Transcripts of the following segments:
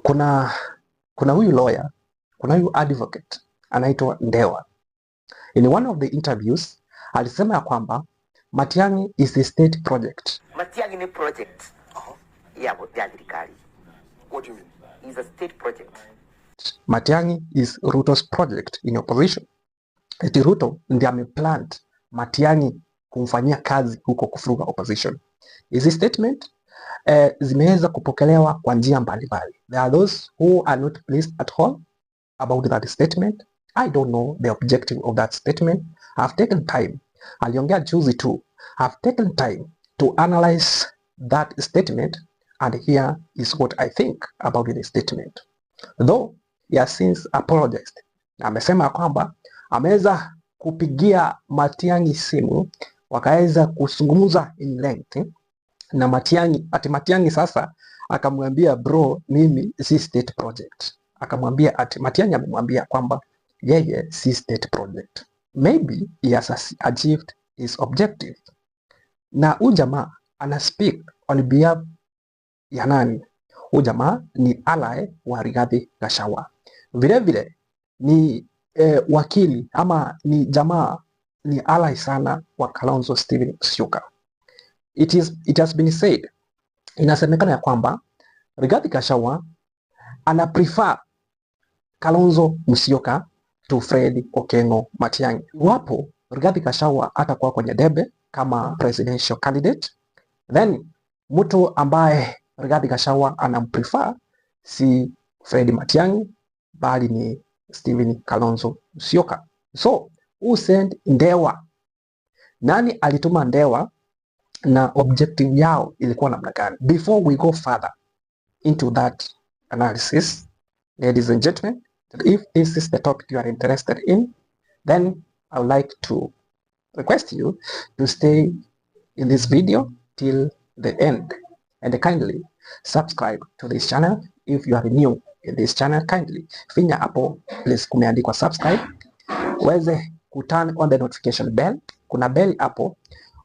Kuna huyu lawyer, kuna huyu advocate anaitwa Ndewa. In one of the interviews alisema ya kwamba Matiang'i is a state project. Matiang'i ni project ya thirikari. What do you mean? Is a state project. Matiang'i is Ruto's project in opposition. Eti Ruto ndiye ameplant Matiang'i kumfanyia kazi huko kuvuruga opposition. Hizi statement zimeweza kupokelewa kwa njia mbalimbali. There are those who are not pleased at all about that statement. I don't know the objective of that statement. I've taken time. Aliongea juzi tu. I've taken time to analyze that statement, and here is what I think about the statement. Though he has since apologized. Na amesema kwamba ameweza kupigia Matiang'i simu, wakaweza kuzungumza in length na Matiang'i. Ati Matiang'i sasa akamwambia, "Bro, mimi si state project." Akamwambia, ati Matiang'i amemwambia kwamba yeye si state project. Maybe he has achieved his objective. Na huyu jamaa ana speak on behalf ya nani? Huyu jamaa ni ally wa Rigathi Gachagua. Vile vile ni wakili ama ni jamaa, ni ally sana wa Kalonzo Steven Musyoka. It has been said, inasemekana ya kwamba Rigathi Gachagua ana prefer Kalonzo Musyoka to Fred Okengo Matiang'i. Iwapo Rigathi Gachagua atakuwa kwenye debe kama presidential candidate, then mtu ambaye Rigathi Gachagua anamprefer si Fred Matiang'i bali ni Stephen Kalonzo Musyoka. So who sent Ndewa? Nani alituma Ndewa na objective yao ilikuwa namna gani? Before we go further into that analysis, ladies and gentlemen, if this is the topic you are interested in, then I would like to request you to stay in this video till the end and kindly subscribe to this channel. If you are new in this channel, kindly finya hapo place kumeandikwa subscribe, uweze kuturn on the notification bell. Kuna bell hapo,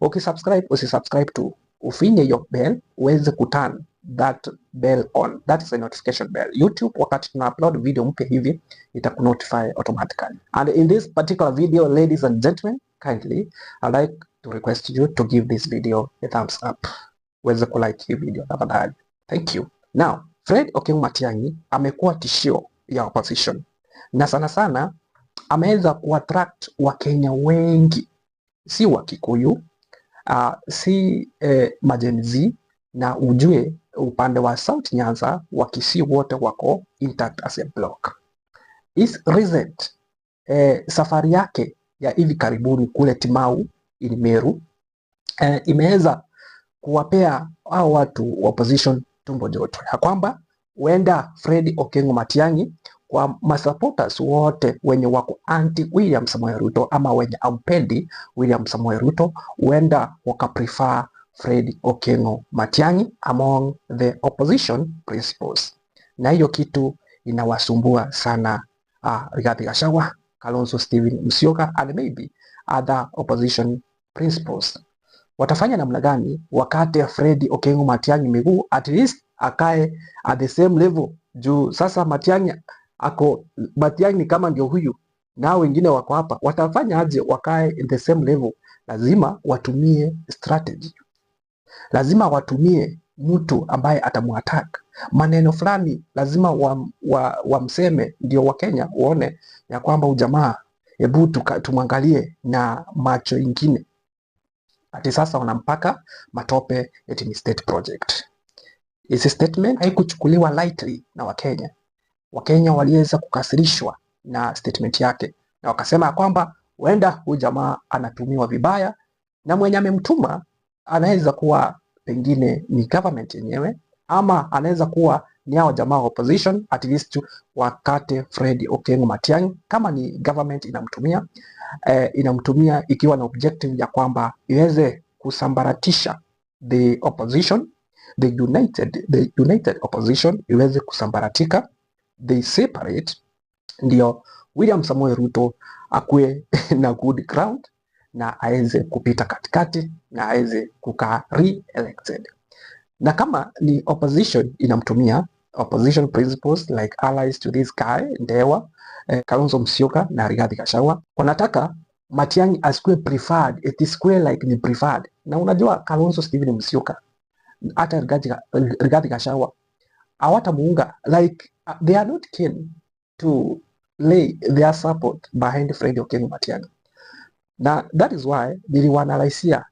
ukisubscribe, usisubscribe tu, ufinye hiyo bell uweze kuturn that bell on. That is a notification bell. YouTube wakati tuna upload video mpya hivi itakunotify automatically. And in this particular video, ladies and gentlemen, kindly I'd like to request you to give this video a thumbs up. Uweze kulike hii video tafadhali. Thank you. Now, Fred Okengo Matiang'i amekuwa tishio ya opposition na sana sana ameweza kuattract Wakenya wengi, si wa Kikuyu, si ma-Gen Z, na ujue upande wa South Nyanza Wakisii wote wako intact as a block. His recent safari yake ya hivi karibuni kule Timau in Meru imeweza kuwapea hao watu wa opposition tumbo joto ya kwamba huenda Fred Okengo Matiang'i kwa masupporters wote wenye wako anti William Samoei Ruto ama wenye ampendi William Samoei Ruto huenda wakaprefer Fred Okengo Matiang'i among the opposition principals, na hiyo kitu inawasumbua sana Rigathi Gachagua, Kalonzo Steven Musyoka and maybe other opposition principals. Watafanya namna gani wakati Fred Okengo Matiang'i miguu at least akae at the same level juu sasa Matiang'i ako, Matiang'i kama ndio huyu na wengine wako hapa, watafanya aje wakae in the same level? Lazima watumie strategy, lazima watumie mtu ambaye atamuattack maneno fulani, lazima wamseme wa ndio Wakenya waone ya kwamba ujamaa, hebu tumwangalie na macho ingine. Ati sasa wanampaka matope eti ni state project. Hizi statement haikuchukuliwa lightly na Wakenya. Wakenya waliweza kukasirishwa na statement yake na wakasema ya kwamba huenda huyu jamaa anatumiwa vibaya na mwenye amemtuma anaweza kuwa pengine ni government yenyewe ama anaweza kuwa ni hao jamaa wa opposition, at least wakate Fred Okengo Matiang'i. Kama ni government inamtumia, inamtumia ikiwa na objective ya kwamba iweze kusambaratisha the opposition, the united opposition iweze kusambaratika, they separate, ndio William Samoei Ruto akuwe na good ground na aweze kupita katikati na aweze kukaa re-elected. Na kama ni opposition inamtumia, opposition principals like allies to this guy Ndewa, Kalonzo Musyoka na Rigathi Gachagua wanataka Matiang'i asikuwe preferred, it isikuwe like ni preferred. Na unajua Kalonzo Stephen Musyoka hata Rigathi Gachagua hawatamuunga, like they are not keen to lay their support behind Fred Okengo Matiang'i, na that is why niliwaanalysia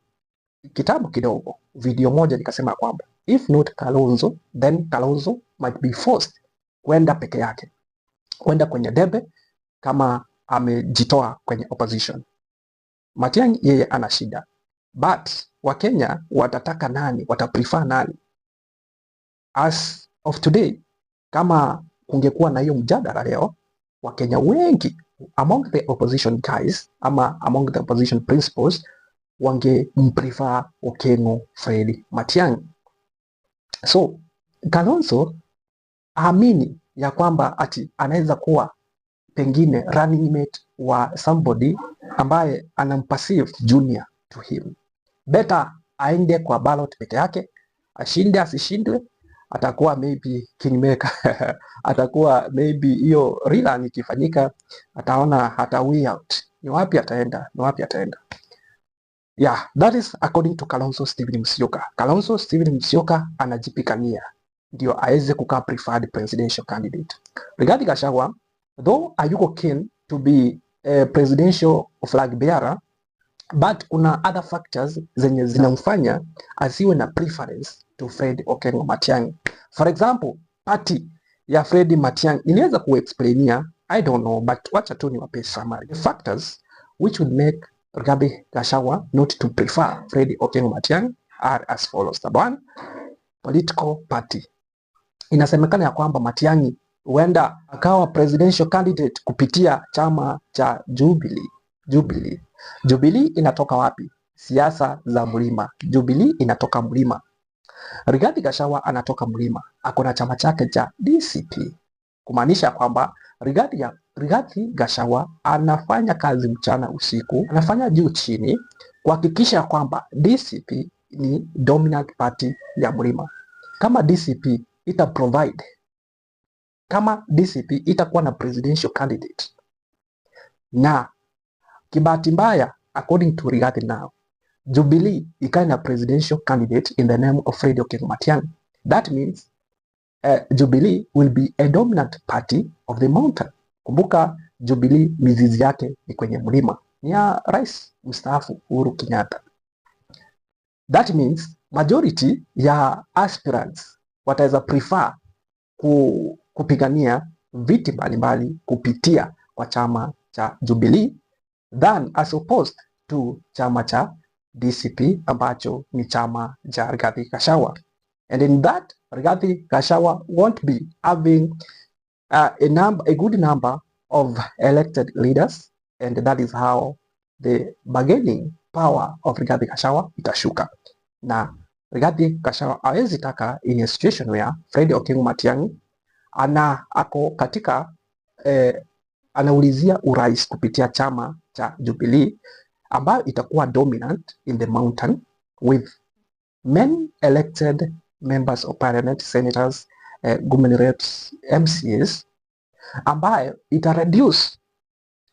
kitabu kidogo, video moja, nikasema kwamba if not Kalonzo, then Kalonzo might be forced kwenda peke yake, kwenda kwenye debe kama amejitoa kwenye opposition. Matiang'i yeye ana shida, but Wakenya watataka nani? Wataprefer nani? As of today, kama kungekuwa na hiyo mjadala leo, Wakenya wengi among the opposition guys ama among the opposition principals wangemprefer Okengo Fred Matiang'i. So Kalonzo aamini ya kwamba ati anaweza kuwa pengine running mate wa somebody ambaye anamperceive junior to him. Better aende kwa ballot peke yake, ashinde asishindwe, atakuwa maybe kingmaker atakuwa maybe hiyo rerun ikifanyika, ataona hata way out ni wapi ataenda, ni wapi ataenda. Yeah, that is according to Kalonzo Stephen Musyoka. Kalonzo Stephen Musyoka anajipigania ndio aweze kukaa preferred presidential candidate. Rigathi Gachagua, though hayuko keen to be a presidential flag bearer, but kuna other factors zenye zinamfanya asiwe na preference to Fred Okengo Matiang'i. For example, party ya Fred Matiang'i niliweza kuexplainia, I don't know, but wacha tu niwape summary. The factors which would make Rigathi Gachagua not to prefer Fred Okengo Matiang'i are as follows. Number one, political party. Inasemekana ya kwamba Matiang'i huenda akawa presidential candidate kupitia chama cha Jubilee. Jubilee. Jubilee inatoka wapi? Siasa za mlima. Jubilee inatoka mlima. Rigathi Gachagua anatoka mlima, ako na chama chake cha DCP, kumaanisha kwamba Rigathi Gachagua anafanya kazi mchana usiku, anafanya juu chini kuhakikisha kwamba DCP ni dominant party ya mlima. Kama DCP ita provide, kama DCP itakuwa na presidential candidate, na kibahati mbaya, according to Rigathi now, Jubilee ikae na presidential candidate in the name of Fred Okengo Matiang'i. That means Jubilee will be a dominant party of the mountain. Kumbuka Jubilee mizizi yake ni kwenye mlima, ni ya rais mstaafu Uhuru Kenyatta. That means majority ya aspirants wataweza prefer kupigania viti mbalimbali kupitia kwa chama cha Jubilee than as opposed to chama cha DCP ambacho ni chama cha Rigathi Gachagua. And in that, Rigathi Gachagua won't be having a good number of elected leaders, and that is how the bargaining power of Rigathi Gachagua itashuka. Na Rigathi Gachagua hawezi taka in a situation where Fred Okengo Matiang'i ana ako katika anaulizia urais kupitia chama cha Jubilee ambayo itakuwa dominant in the mountain with many elected members of parliament, senators, women reps, MCAs, ambayo ita reduce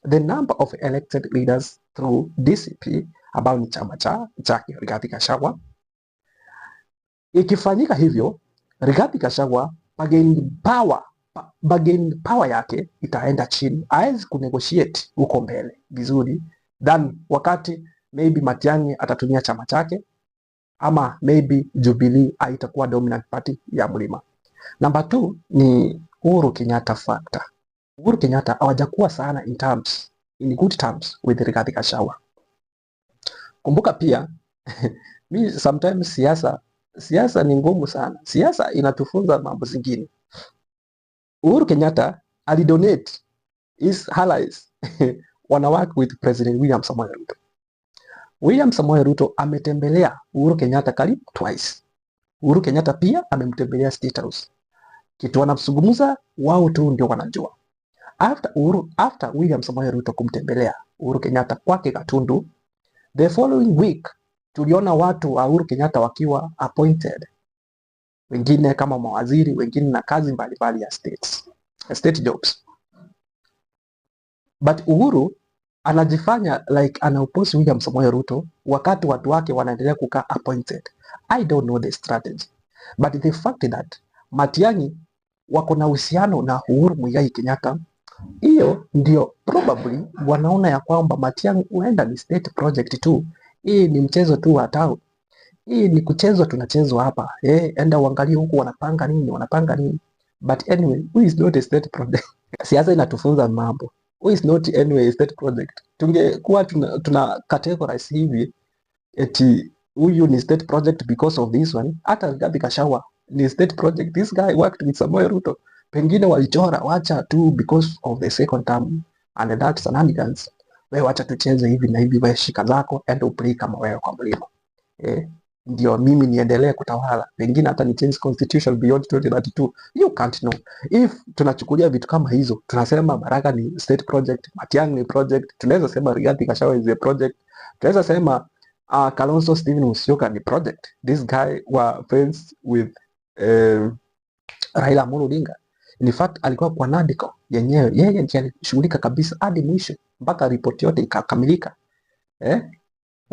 the number of elected leaders through DCP ambayo ni chama cha chake Rigathi Gachagua. Ikifanyika hivyo, Rigathi Gachagua bargaining power yake itaenda chini, hawezi kunegotiate huko mbele vizuri than wakati maybe Matiang'i atatumia chama chake ama maybe Jubilee haitakuwa dominant party ya mlima. Number two ni Uhuru Kenyatta factor. Uhuru Kenyatta hawajakuwa sana in good terms with Rigathi Gachagua. Kumbuka pia mi sometimes siasa ni ngumu sana. Siasa inatufunza mambo zingine. Uhuru Kenyatta alidonate his allies wana work with President William Samoei Ruto. William Samoei Ruto ametembelea Uhuru Kenyatta karibu twice. Uhuru Kenyatta pia amemtembelea State House. Kitu wanazungumza wao tu ndio wanajua. After William Samoei Ruto kumtembelea Uhuru Kenyatta kwake Gatundu, the following week tuliona watu wa Uhuru Kenyatta wakiwa appointed Wengine kama mawaziri, wengine na kazi mbalimbali ya state jobs. But Uhuru anajifanya like ana oppose William Samoei Ruto wakati watu wake wanaendelea kukaa appointed. I don't know the strategy. But the fact that Matiang'i wako na uhusiano na Uhuru Muigai Kenyatta, hiyo ndio probably wanaona ya kwamba Matiang'i huenda ni state project tu. Hii ni mchezo tu wa town. Hii ni kuchezwa, tunachezwa hapa. Enda uangalie huku wanapanga nini, wanapanga nini. But anyway, who is not a state project? Siasa inatufunza mambo. Who is not anyway a state project? Tungekuwa tuna categorize hivi eti huyu ni state project because of this one. Hata Rigathi Gachagua ni state project. This guy worked with Samoei Ruto. Pengine walichora wacha tu because of the second term and that shenanigans. Wewe wacha tucheze hivi na hivi, wewe shika zako, enda uplay kama wewe kwa mlima. Ndio mimi niendelee kutawala, pengine hata ni change constitution beyond 2032. You can't know. If tunachukulia vitu kama hizo, tunasema Maraga ni state project, Matiang'i ni project, tunaweza sema Rigathi Gachagua is a project, tunaweza sema Kalonzo Steven Musyoka ni project. This guy were friends with Raila Amolo Odinga. In fact, alikuwa kwa NADCO yenyewe, yeye ndiye alishughulika kabisa hadi mwisho mpaka ripoti yote ikakamilika. Eh?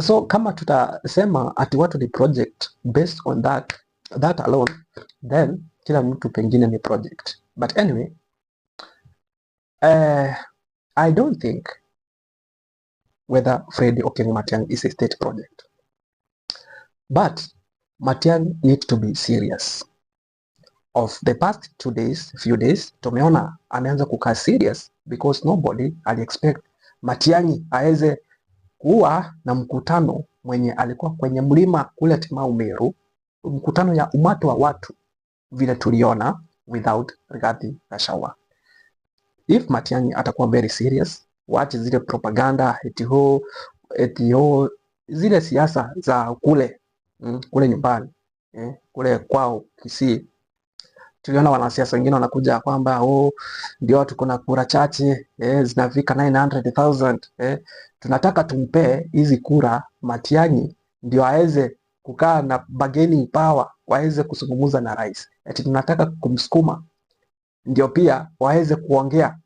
So kama tutasema ati watu ni project based on that alone, then kila mtu pengine ni project. But anyway, I don't think whether Fred Okengo Matiang'i is a state project. But Matiang'i need to be serious. Of the past 2 days, few days, tumeona ameanza kukaa serious because nobody ali expect Matiang'i aweze kuwa na mkutano mwenye alikuwa kwenye mlima kule Timau Meru, mkutano ya umati wa watu vile tuliona without Rigathi Gachagua. If Matiang'i atakuwa very serious, waache zile propaganda eti ho zile siasa za kule kule nyumbani, kule kwao Kisii. Tuliona wanasiasa wengine wanakuja kwamba, oh, ndio tuko na kura chache, zinafika 900,000, tunataka tumpee hizi kura Matiang'i ndio aweze kukaa na bargaining power, waweze kuzungumza na rais, eti tunataka kumsukuma ndio pia waweze kuongea,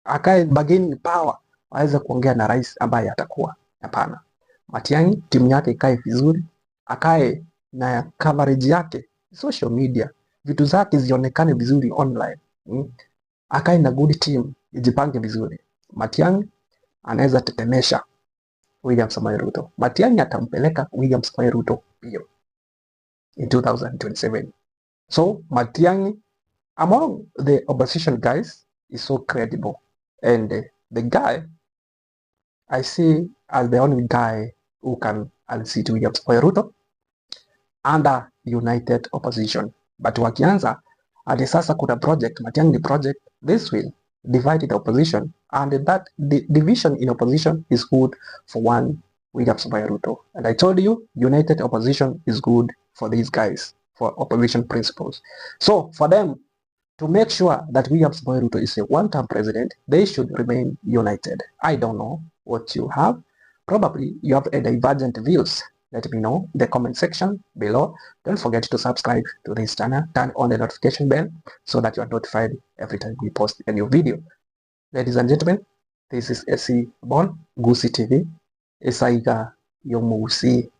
Akae bargaining power waweze kuongea na rais ambaye atakuwa. Hapana, Matiang'i timu yake ikae vizuri, akae na coverage yake social media, vitu zake zionekane vizuri online, Akae na good team, ijipange vizuri. Matiang'i anaweza tetemesha William Samoei Ruto. Matiang'i atampeleka William Samoei Ruto mbio in 2027. So Matiang'i among the opposition guys is so credible, and the guy I see as the only guy who can unseat William Samoei Ruto under united opposition. But wakianza hadi sasa kuna project, Matiang'i ni project, this will divide the opposition, and that the division in opposition is good for one William Samoei Ruto. And I told you, united opposition is good for these guys, for opposition principles. So for them to make sure that William Samoei Ruto is a one-term president, they should remain united. I don't know what you have. Probably you have a divergent views. Let me know in the comment section below. Don't forget to subscribe to this channel, turn on the notification bell so that you are notified every time we post a new video. Ladies and gentlemen, this is SC Bon, Gusi TV, Esaiga Yomusi.